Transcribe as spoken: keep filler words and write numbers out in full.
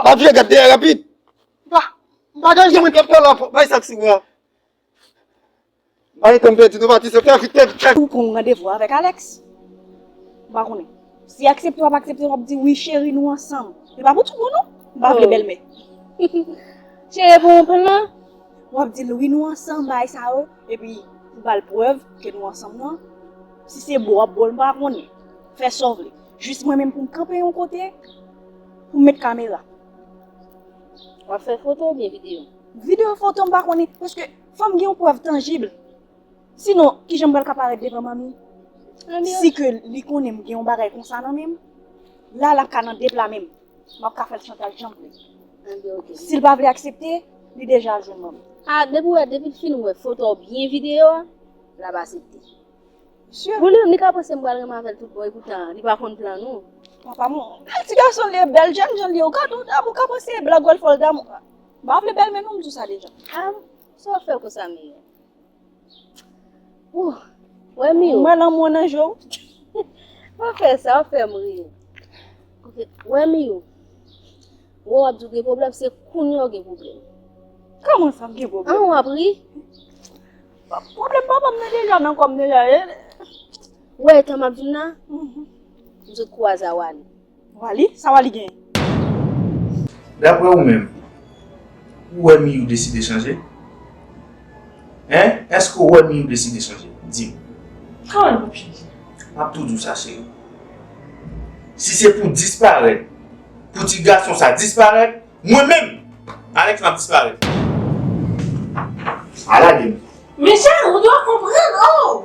Pa vire gad dèyè rapid. Pa, pa danje mwen t ap pale anfan. Bay sa k sou mwen an. Bay tan m pèdi nou pati sa. Fè vit, fè vit, fè vit. Ou pran yon randevou avèk Alex? M pa konnen. Si aksepte w ap aksepte, w ap di, "Wi, cheri, nou ansanm." E pa pou tout moun, non. M pa vle bèlmè. Cheri, pou yon plan. W ap di l, "Wi, nou ansanm, bagay sa yo." Epi, ou ba l prèv ke nou ansanm nan. Si se bo w ap bo l, m pa konnen. Fè sa w vle. Jis mwen menm pou m kanpe yon kote, pou m met kamera. W ap fè foto oubyen videyo? Videyo, foto, m pa konnen. Paske fò m gen yon prèv tanjib. Sinon, kijan m pral ka parèt devan manmi? Si ke li konnen m gen yon bagay konsa nan men m, la, l ap ka nan de pla men m. M ap ka fè l chantaj jan m vle. Anben, oke. Si l pa vle aksepte, li deja al jwenn manmi. A, depi w wè, depi l fin wè foto w oubyen videyo a, l ap aksepte. Sure. Pou li menm, li ka panse m pral renmen avè l tout bon, epoutan, li pa konn plan nou. Papa, mon, bèl ti gason, li bèl jèn jan li ye, ou ka di w damou, ou ka panse blag w al fè l damou. M pa vle bèlmè non, m di w sa deja. A, sa w fè konsa, Miyou? Ou wè Miyou? Mwen lanmou nan je w. Pa fè sa, w fè m ri. Oke, ou wè Miyou? Ou wè w ap di w gen pwoblèm, se kounye a w gen pwoblèm. Kòman sa m gen pwoblèm? An, w ap ri. Pwoblèm papa m nan deja nan kò m deja. Ou wè etan m ap di w nan? M sot kwaze a Wali. Wali? Sa Wali genyen? Daprè ou menm, ou wè Miyou deside chanje? Hein? Èske ou wè Miyou deside chanje? Di m. Kòman pou chanje? M ap tou di w sa, cheri. Si se pou disparèt, pou ti gason sa disparèt, mwen menm, Alex, m ap disparèt. A lage m. Men cheri, ou dwe konprann, oh!